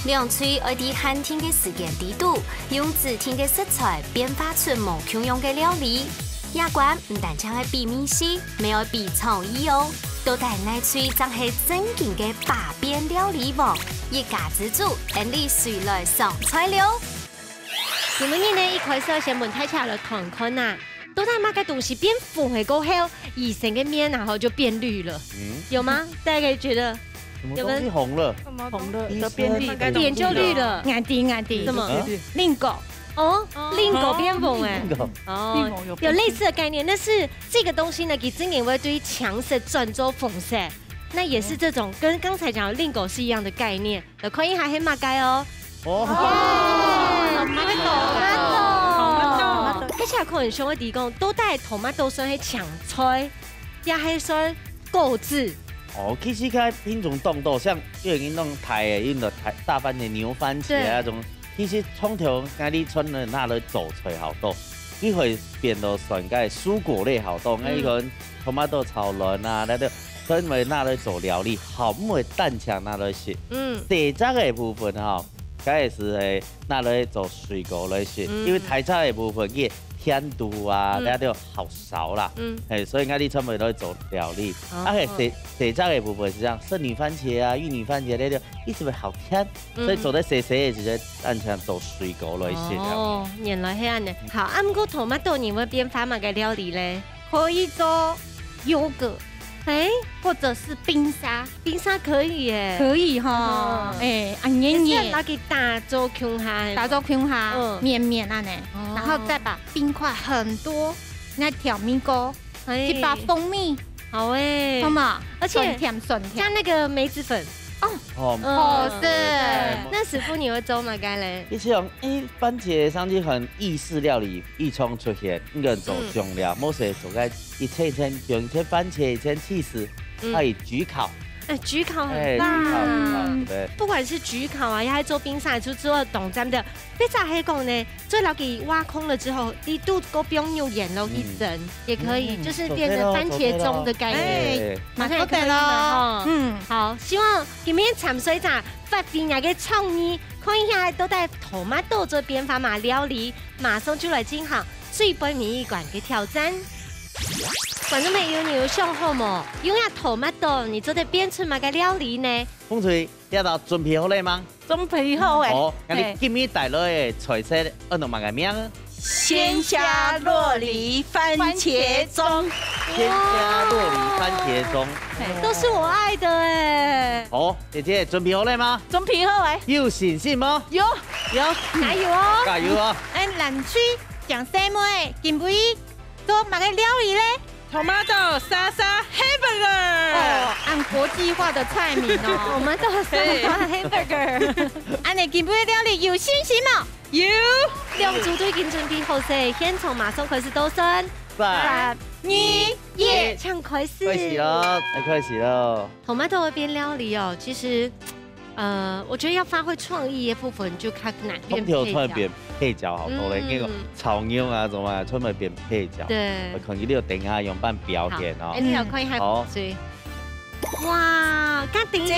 两队爱在限定的时间里肚，用指定的食材变化出无共样的料理。这关毋单淨係比味緒，乜愛比创意哦。到底哪隊正係正经的百变料理王？一家之煮，俺俚隨來上菜了。今晡日呢，一开始先问大家来看看啊，到底么个东西变红了过后，以前的面然后就变绿了，嗯，有吗？大家觉得什么东西红了？红了，医都变绿生的。脸就绿了？俺的俺的，什么？嗯令狗，哦，令狗变红哎。那个哦令狗有，有类似的概念，但是这个东西呢，佢真个会对青色转做红色，那也是这种跟刚才讲的令狗是一样的概念。来看一下，黑马街哦。哦，哦，tomato，tomato。哦而且可能想要提供，到底tomato算系青菜，也系算果子？哦，其实个品种当多，像有人弄台的，用的台大番茄、牛番茄啊对那种，其实通常家己村的拿来做菜好多，你会变到算个蔬果类好多，那一个tomato炒卵啊，那个专门拿来做料理，好，毋会单淨拿来食。嗯，細隻个部分吼，該係會拿來做水果來食，嗯因為大隻个部分佢个甜度啊，嗯那就好少啦。嗯，嘿，所以𠊎兜全部都做料理。哦啊，嘿，細細隻个部分係像聖女番茄啊、玉女番茄那種，一直會好甜，嗯所以做得細細个時間，單淨做水果來食了。哦，原來係恁呢。好，啊，毋過tomato你會變化麼个料理咧？可以做 yogurt，哎，或者是冰沙，冰沙可以耶。可以哈哦。哎，啊，黏黏也是要拿，去打做空下。打做空下嗯，绵绵啊呢，哦然后再把冰块很多，那调味膏，哎去把蜂蜜，好哎，好吗？而且酸甜酸甜，加那个梅子粉。哦，嗯哦是。对那师傅你會做麼个咧？其實用一番茄上去很意式料理一衝出現，一個人做醬料，無係做个一層一層，用一層番茄，一層起司，嗯還有焗烤，哎，焗烤哎，很棒。焗烤，焗烤，對。不管是焗烤啊，也還做冰沙，就做當讚个。別隻係講呢，做落去挖空了之後，你都夠不用用鹽咯，一蒸也可以，嗯就是變成番茄盅的概念。對哎，好像也可以蛮好的咯嘛。嗯，好，希望今天參賽者發揮你个創意，看一下到底tomato做變化嘛料理，馬上就來進行最尾一關个挑戰。觀眾朋友，你有想好無？用這tomato，你做得變出麼个料理呢？紅隊，這道準備好了嗎？準備好誒。好，那你今日帶來的菜色，安到麼个名？鮮蝦酪梨番茄盅。鮮蝦酪梨番茄盅。都是我愛的哎。好，姐姐準備好了嗎？準備好誒。有信心嗎？有有。加油哦！加油啊！哎，藍隊講細妹，今晡日做麼个料理咧？ Tomato沙沙hamburger。哦，按國際化的菜名哦。我們都是hamburger。按呢今晡日料理有信心無？有。兩組都已經準備好勢，現場馬上開始倒算。三、二、一。請開始。開始了，來開始了。tomato會變料理哦，其實，呃，我覺得要發揮創意的部分就較難變通常配角。全部變配角好多咧，嗯那個炒肉啊什麼啊，全部變配角。對。可能你有等下用半表演哦哎，。你要看一下好水。哇，剛等一下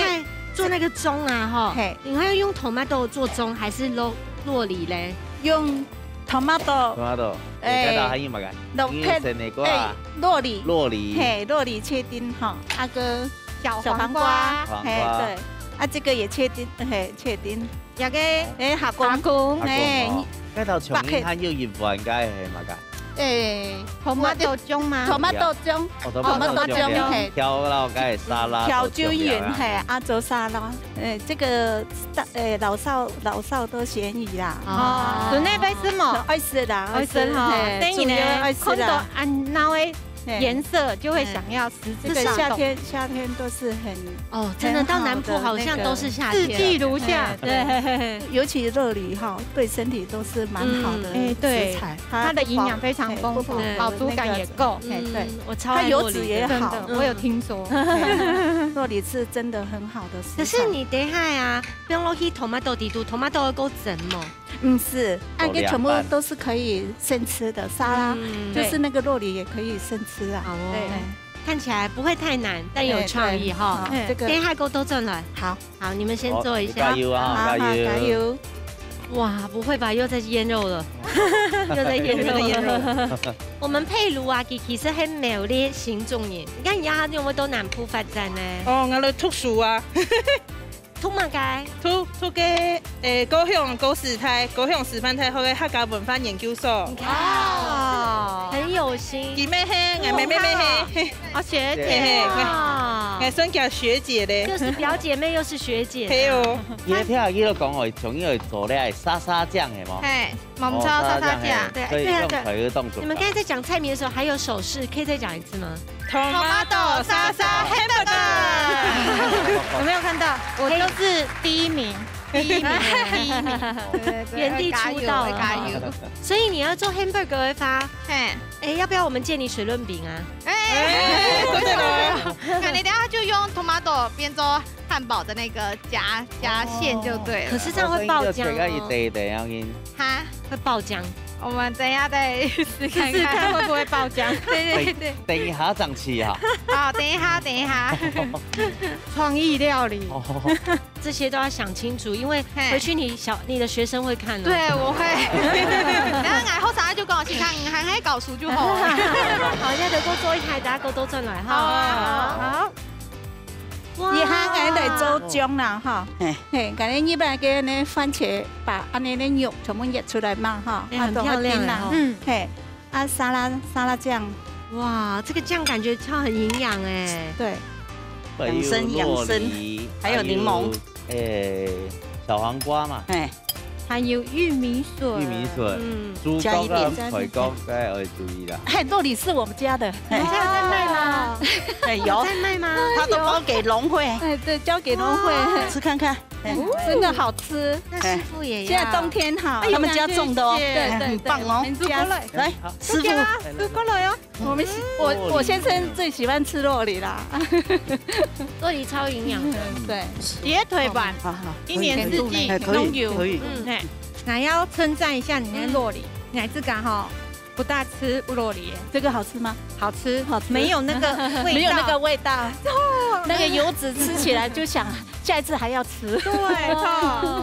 做那個盅啊，哈，嘿你還要用tomato做盅還是洛洛梨嘞？用tomato， tomato，哎你看到還有麼个？落你有生地瓜哎啊、洛梨，洛梨、嘿，洛梨切丁哈，啊个小小黄黄瓜瓜，嘿黄瓜對，啊這個也切丁，嘿切丁，這个哎哈公，阿公，阿公嘿哦，該道長年還有一碗該係麼个？誒，tomato醬嗎？Tomato醬。哦，tomato醬，嘿。調了該沙拉，調均勻，嘿，啊，做沙拉。誒，這個大，誒，老少，老少都嫌疑啦。哦，純粹愛食無？愛食啦，愛食吼。嘿，等於呢，主要愛食啦。看到恁鬧个顏色，就會想要食這個。這個夏天，夏天都是很，哦，真的，到南部好像都是夏天。四季如夏。對，尤其肉梨哈，對身體都是蠻好的食材。嗯。哎，對。 它的營養非常豐富，它不飽，飽足感也夠。哎，對，嗯，我超愛洛梨的。它油脂也好。真的，我有聽說。嗯。洛梨是真的很好的食材。可是你等一下啊，放落去tomato裡肚，tomato會夠甜無？嗯，是，那個全部都是可以生吃的沙拉，嗯，就是那個洛梨也可以生吃啊。好哦。對。看起來不會太難，但有創意哈。哎，對。好，這個等一下給我倒轉來。好。 好，你們先做一下。好，加油啊，好，加油。好，加油。哇，不會吧？又在醃肉了。又在醃肉了。又在醃肉了。我們珮如啊，佢其實係苗栗新竹人。你看你這下有沒有到南部發展呢？哦，𠊎來讀書啊。讀麼个？讀，讀个，誒，高雄高師大，高雄師範大學个客家文化研究所。你看，哦。很有心。佢乜係，𠊎乜乜乜係。 哦，學姐。嘿，嘿，哇。𠊎算佢學姐咧。又是表姐妹，又是學姐。係哦。佢聽佢都講哦，從佢做咧沙沙醬係無？嘿，無錯，哦，沙沙醬。沙沙醬，嘿，對，所以用對啊，對啊。台語當中。你們剛才在講菜名的時候，還有手勢，可以再講一次嗎？Tomato沙沙hamburger。有沒有看到？我就是第一名，第一名，第一名。對，對，對，原地出道了。加油，加油。所以你要做hamburger的話，嘿。 哎，要不要我們借你水潤餅啊？哎，哎，不是啦。那你等下就用tomato變做漢堡的那個夾，夾餡就對了。可是這樣會爆漿哦。我跟你講，這個一定，一定要用。哈？會爆漿。我們等一下再試看看。試試看會不會爆漿。對，對，對。等，等一下再試哈。好，等一下，等一下。創意料理。哦。 這些都要想清楚，因為回去你小，嘿。你的學生會看哦。對，我會。然後𠊎後生就講，其實你還在搞書就好了。好，現在德國做一台，大家都都轉來哈。好啊，好啊。好。哇。這下𠊎來做醬啦，哈。嘿。嘿，感覺一般个呢，番茄把恁呢个肉全部挖出來嘛，哈。哎，很漂亮哎，啊，做好冰啦。哦。嗯。嘿。 啊，沙拉，沙拉醬。哇，這個醬感覺超很營養哎。對。還有養生，養生，洛梨，還有檸檬。還有，誒，小黃瓜嘛。哎。還有玉米筍。玉米筍，嗯。豬腳啊，加一點。菜瓜，該愛注意啦。嘿，洛梨是我們家的。嘿。你家有在賣嗎？哎，有。有在賣嗎？他都包給農會。哎，對，交給農會。哇。吃看看。 哎。哦。真的好吃。那師傅也要。現在冬天哈，哎，他們家種的哦。謝謝。對，對，對，很棒哦。我們家，來，師傅。大家都過來哦。我們喜，我，我先生最喜歡吃洛梨啦。洛梨超營養的。嗯，對。絕對版，好，好。一年四季，哎，可以，攏有。可以。嗯，嘿，還要稱讚一下你那洛梨，嗯。你還自家吼， 不大吃烏洛梨耶。這個好吃嗎？好吃，好吃。沒有那個味道。沒有那個味道。哦。那個油脂吃起來就想下一次還要吃。對，哦。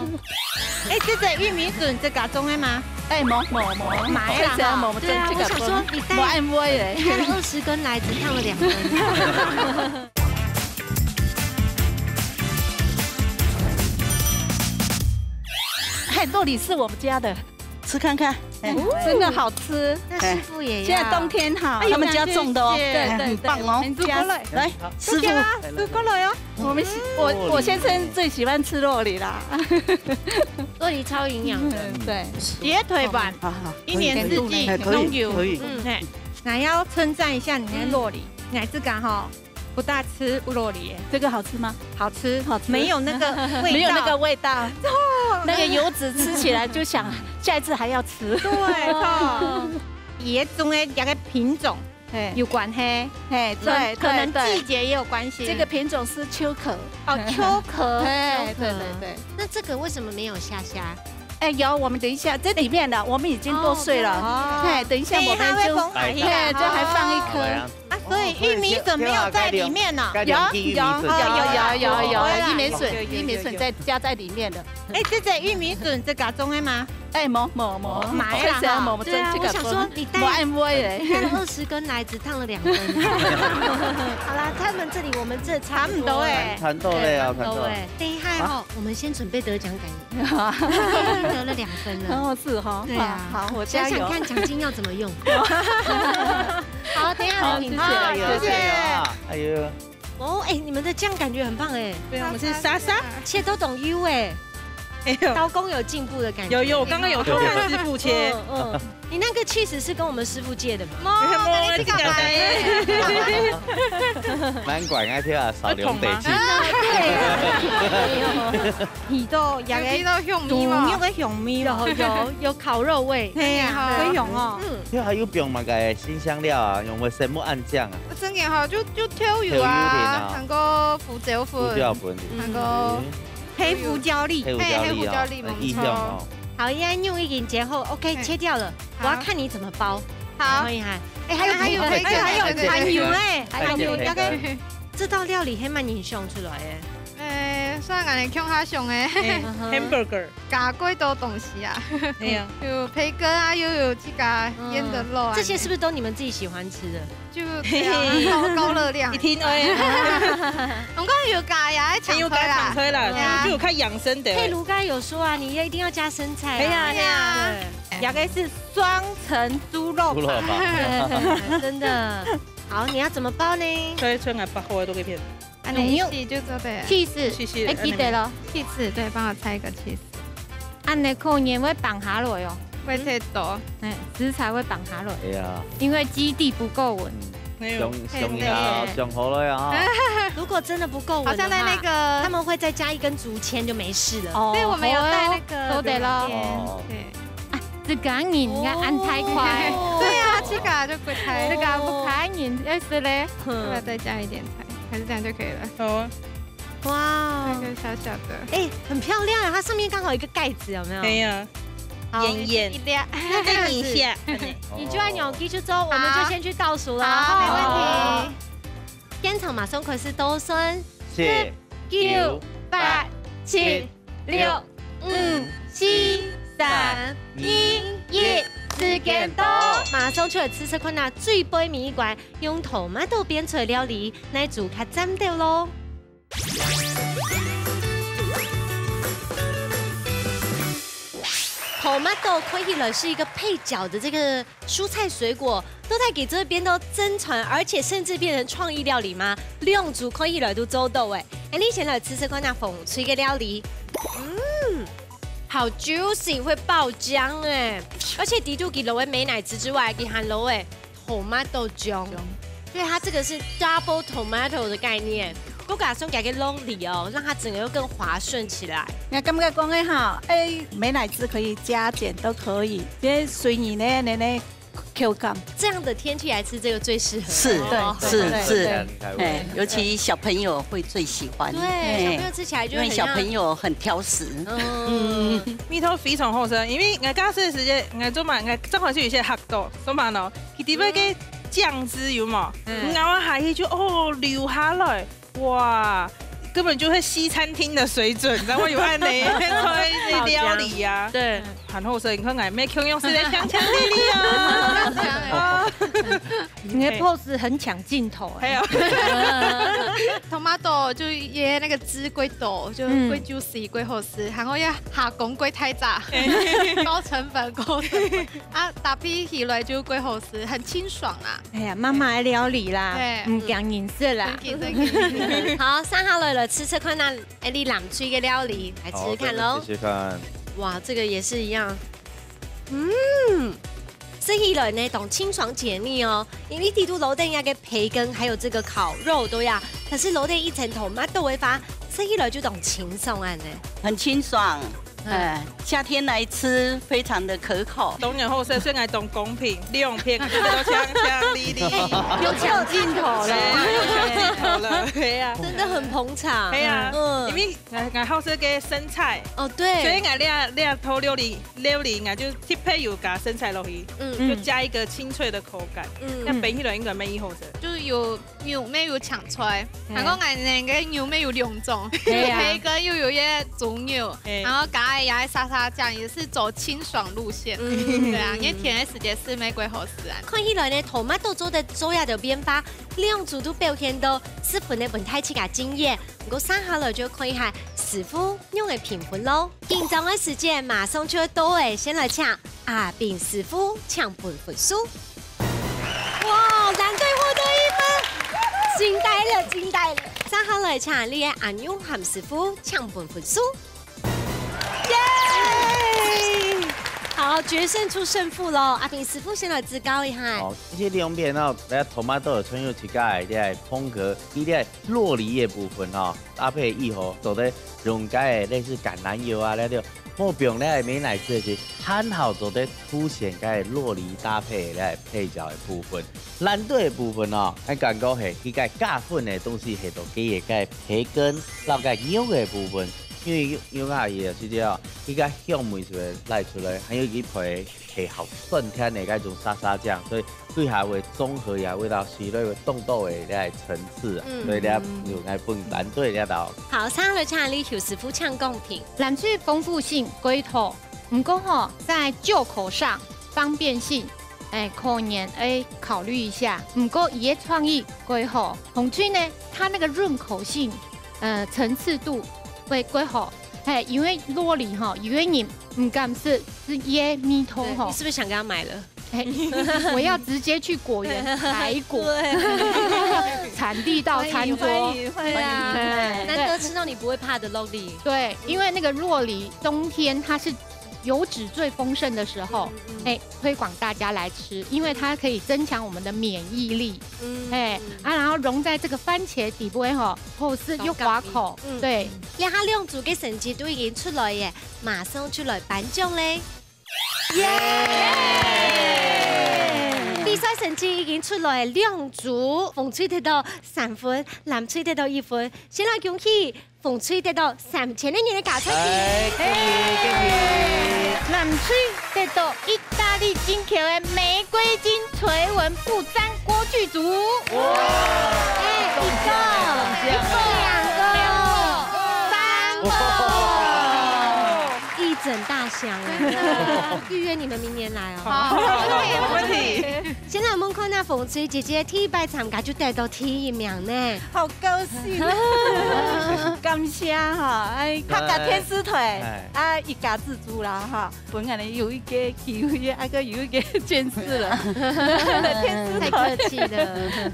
哎，這個玉米筍這個種的嗎？哎，無，無，無。買啦，這個無，對啊，這個我想說，你帶，無愛買的。你帶了二十根來，只燙了兩根。嘿，洛梨是我們家的。 吃看看，哎。哦，真的好吃。那師傅也要。現在冬天哈，哎，他們家種的哦，謝謝。對，對，對，很棒哦。我們家，來，師傅。大家都過來哦。我們喜，我，我先生最喜歡吃洛梨啦。洛梨超營養的。嗯，對。絕對版，好，好，一年四季，哎，可以，攏有。可以。嗯，嘿，還要稱讚一下你的洛梨，嗯。你還自家吼， 不大吃烏洛梨耶。這個好吃嗎？好吃，好吃。沒有那個味道。沒有那個味道。哦。那個油脂吃起來就想下一次還要吃。對，哦。這種的這個品種，嘿。有關係。嘿，可，對，可能，對，對。季節也有關係。這個品種是秋殼。哦，秋殼。嘿，秋殼。對，對，對。那這個為什麼沒有蝦蝦？哎，有，我們等一下，這裡面的我們已經剁碎了。哦，哦。嘿，等一下我們就，等一下會分開來。嘿，就還放一顆。好，好。啊，所以玉米筍沒有在裡面呢。哦，所以這，這下改良，改良去玉米筍。有，有，有，有，有，哦，有啦。玉米筍，有，有，有，玉米筍再加在裡面的。有。哎，這隻玉米筍自家種个嗎？哎，無，無，無，哦，買啦哈。確實無，無，對啊，這個我想說，你帶，無按位欸。你帶了二十根來，只燙了兩根。好啦，他們這裡，我們這差不多了。差不多欸。差不多了哦，差不多。對，差不多欸。等一下哦，啊？我們先準備得獎感言。已經得了兩分了。哦，是哈。對啊。好，好，我加油。想想看獎金要怎麼用。好，等一下好，你，謝謝，好，謝謝。謝謝。哎呦。哦，哎，你們的醬感覺很棒哎。對，我們是沙沙。切都懂油哎。哎呦。刀工有進步的感覺。有，有，我剛剛有偷看師傅切。嗯，嗯。你那個cheese是跟我們師傅借的嗎？沒有，沒有，沒有，這個買的。難怪人家叫少量地去。不同嗎？啊，對。 鼻到，有鼻到香味無？豬肉个香味無？有，有，有烤肉味。係啊，好香哦。嗯。這還有放麼个辛香料啊？用个什麼醬啊？真个吼，就，就豆油啊，豆油定啊。還過胡椒粉，胡椒粉。還過，嗯。黑胡椒粒。黑胡椒粒哦，係，黑胡椒粒，嗯，無錯。異香哦。好，現在肉已經切好，OK，係。切掉了。好。我要看你怎麼包。好。然後你看，哎，還有培根，還有培根，還有培根。還有嘞，還有培根。這道料理係麼人想出來个？ 誒，算恁樣共下想个。誒，嗯哼。Hamburger。加幾多東西啊？係啊。有培根啊，又有這個醃的肉啊。嗯，這些是不是都你們自己喜歡吃的？就，對啊，高，高熱量。一定會。毋過有加呀，愛搶菜啦。有加搶菜啦，對啊。就，就有較養生个。佩如剛才有說啊，你一定要加生菜啊。係啊，係啊。對。這個係雙層豬肉。豬肉吧。真的。好，你要怎麼包呢？所以，所以𠊎包好个都可以騙。 恁樣用，用就做得。cheese，cheese，誒，記得咯。cheese，對，幫我拆一個cheese。恁樣可能會放下來哦。會忒多。嗯，食材會放下來。哎呀。因為基底不夠穩。嗯。沒有。想，想一下，對。想好了呀，哈。如果真的不夠穩的話，好像在那個，他們會再加一根竹籤就沒事了。哦，對，我們有帶那個，好哦，做得咯。竹籤，哦。對。啊，這個人啊，恁大塊。哦。對啊，這個就不太。這個不可能，要死嘞。要不要再加一點菜？ 還是這樣就可以了。好啊。哇。那個小小的。誒，很漂亮啊，它上面剛好有一個蓋子，有沒有？可以啊。好，圓圓。一粒。那再抿一下。你就按鈕繼續做，我們就先去倒數了。好，沒問題。好。現場馬上開始倒算。十、九、八、七、六、五、四、三、二、一，時間到。馬上出來試試看啊，最背尾一關，用tomato編出來料理，哪組較佔到咯？ tomato看起來是一個配角的這個蔬菜水果，到底佢做得變到真傳，而且甚至變成創意料理嗎？兩組看起來都做到誒。誒，你先來試試看那紅隊个料理。嗯，好juicy，會爆漿誒。而且除了佢落个美乃滋之外，佢還落个 tomato醬。醬。對，它這個是double tomato的概念，再加上佢个料理哦，讓它整個又更滑順起來。𠊎感覺講个哈，誒，美乃滋可以加減都可以，因為隨你呢，你呢口感。這樣的天氣來吃這個最適合。是，哦，是，對，是。對，對。誒，尤其小朋友會最喜歡。對，誒，小朋友吃起來就會很像，因為小朋友很挑食。嗯。嗯。味道非常好食，因為𠊎加食个時節，𠊎做嘛，𠊎正好係有一些學到，做嘛呢？ 佢底背个醬汁有無？嗯。咬下去就，哦，流下來，哇，根本就係西餐廳的水準，然後有恁樣个料理啊。對。很好食，你看𠊎，乜共樣係在香腸地理啊。香腸欸。啊。你的pose很搶鏡頭欸。還有。Tomato就也那個汁過多，就過juicy，嗯。過好食，然後也下工過大隻，高成本，高成本。 啊，搭配起來就過好食，很清爽啊。哎呀，媽媽个料理啦，對。毋驚人食啦。真的，真的。好，接下來來試試看啊，哎，你藍隊个料理，來試試看咯。好，試試看。哇，這個也是一樣。嗯，食起來呢，當清爽解膩哦。因為底肚落等那個培根，還有這個烤肉都要，可是落等一層tomato个話，食起來就當清爽啊呢。很清爽。哎，夏天來吃，非常的可口。當然好食，所以𠊎當公平，兩片啊，都搶搶哩哩。又搶鏡頭了。哎，又搶鏡頭了，對啊。真的很捧場。對啊，嗯。因為𠊎，𠊎好食个生菜，哦，對。所以𠊎這，這道料理，料理𠊎就特別有加生菜落去，嗯。就加一個清脆的口感，嗯。該煸起來應該蠻好食。就是有 肉乜有青菜，嗯。還過𠊎等个肉乜有兩種，對啊。有培根又有一個豬肉，對。然後加一個沙沙醬，也是走清爽路線。嗯。對啊，因為天个時節食乜較好食啊。看起來呢，tomato做得做一點變化，兩組都表現到十分个分大家盡滿意。毋過，接下來就看一下師傅仰般評分咯。緊張个時間馬上就要到了，先來請阿斌師傅請分分數。 哇，藍隊獲得一分，驚呆了，驚呆了。接下來請𠊎等个阿勇和師傅請分分數。耶！好，決勝出勝負咯。阿斌師傅先來指教一下。哦，其實兩片哦，這tomato有自家个這風格，佢這洛梨个部分哦，搭配以後做得用該个類似橄欖油啊，那種 莫放咧美乃滋个，很好做得凸顯該洛梨搭配个配角个部分。藍隊个部分哦，𠊎感覺係，佢該加分个東西係到佢个該培根，摎該肉个部分，因為肉啊也係這樣，佢該香味係會拉出來，還有佢配係好酸甜个該種沙沙醬，所以 對下會綜合呀，味道係會當多个這層次啊，嗯。所以這有來分藍隊這道。好，接下來請𠊎等邱師傅請講評。藍隊豐富性較多，毋過吼，在就口上、方便性，哎，可能愛考慮一下。毋過佢个創意較好，紅隊呢，它那個潤口性，呃，層次度會較好。嘿，因為洛梨吼，有个人毋敢食，係佢个味道吼。對，你是不是想跟他買了？哎，我要直接去果園採果，對。產地到餐桌。歡迎，歡迎，歡迎。哎，難得吃到你不會怕的洛梨。對，因為那個洛梨冬天它是油脂最豐盛的時候，嗯，嗯，嗯。哎，推廣大家來吃，因為它可以增強我們的免疫力。嗯，哎，嗯。啊，然後融在這個番茄底部吼，好食又滑口，嗯。對。這下兩組个成績都已經出來了，馬上就來頒獎咧。 耶！比賽成績已經出來，兩組紅隊得到三分，藍隊得到一分。先來恭喜紅隊得到三千个銀个加菜金。哎，恭喜，恭喜！藍隊得到義大利進口个玫瑰金垂紋布氈鍋具組。哇！哎，一個，一個，兩個，三個。哇！一整大 想啊。預約你們明年來哦。好，好，好，沒問題。現在我們看到紅隊姐姐第一擺參加就得到第一名呢。好高興啊。感謝哈，哎，客家電視台，哎。啊，一家之煮啦哈，分𠊎等有一個機會，啊，還有一個見識了。電視台。太客氣了。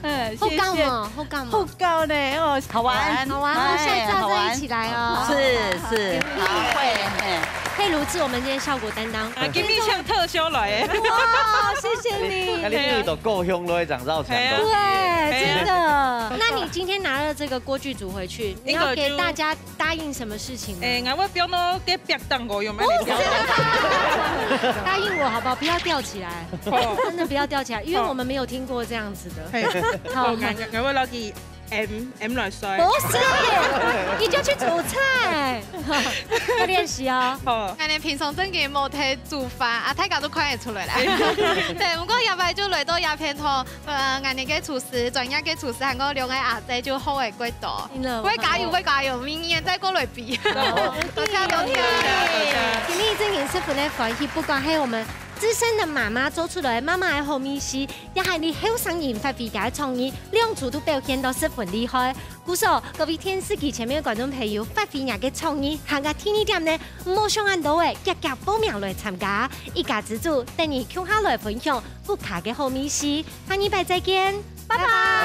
哎，謝謝。好感哦，好感哦。好 高呢，哦，好玩。好玩，好，哎，下次要再一起來哦。好玩。是，是，好，會，嘿。佩如是我們今天效果擔當。啊，今天像特休來耶。哇，謝謝你。該你對著故鄉都會長照強的。對，哎呀。真的。那你今天拿了這個鍋具組回去，你要給大家答應什麼事情嗎？哎，𠊎會放到該壁頂高，有沒有？不是。答應我好不好？不要吊起來。好。真的不要吊起來，因為我們沒有聽過這樣子的。嘿。好，好，𠊎，𠊎會落去 M，M來睡。不是，你就去煮菜，要練習哦。好。𠊎等平常正經無在煮飯，啊，大家都看得出來啦。對，不過這擺就來到這片吼，呃，𠊎等个廚師，專業个廚師，還有兩個阿姊就學會較多。真的，會加油，會加油，明年再過來比。好。多謝，多謝。今天正經十分个歡喜，不管係我們資深的媽媽做出來媽媽个好味緒， 也係你後生人發揮个創意，兩組都表現到十分厲害。故所，各位電視機前面个觀眾朋友，發揮若个創意，還有第二點呢，毋好想恁多个，遽遽報名來參加。一家之煮，等你共下來分享屋下个好味緒。下禮拜再見，拜拜。拜拜。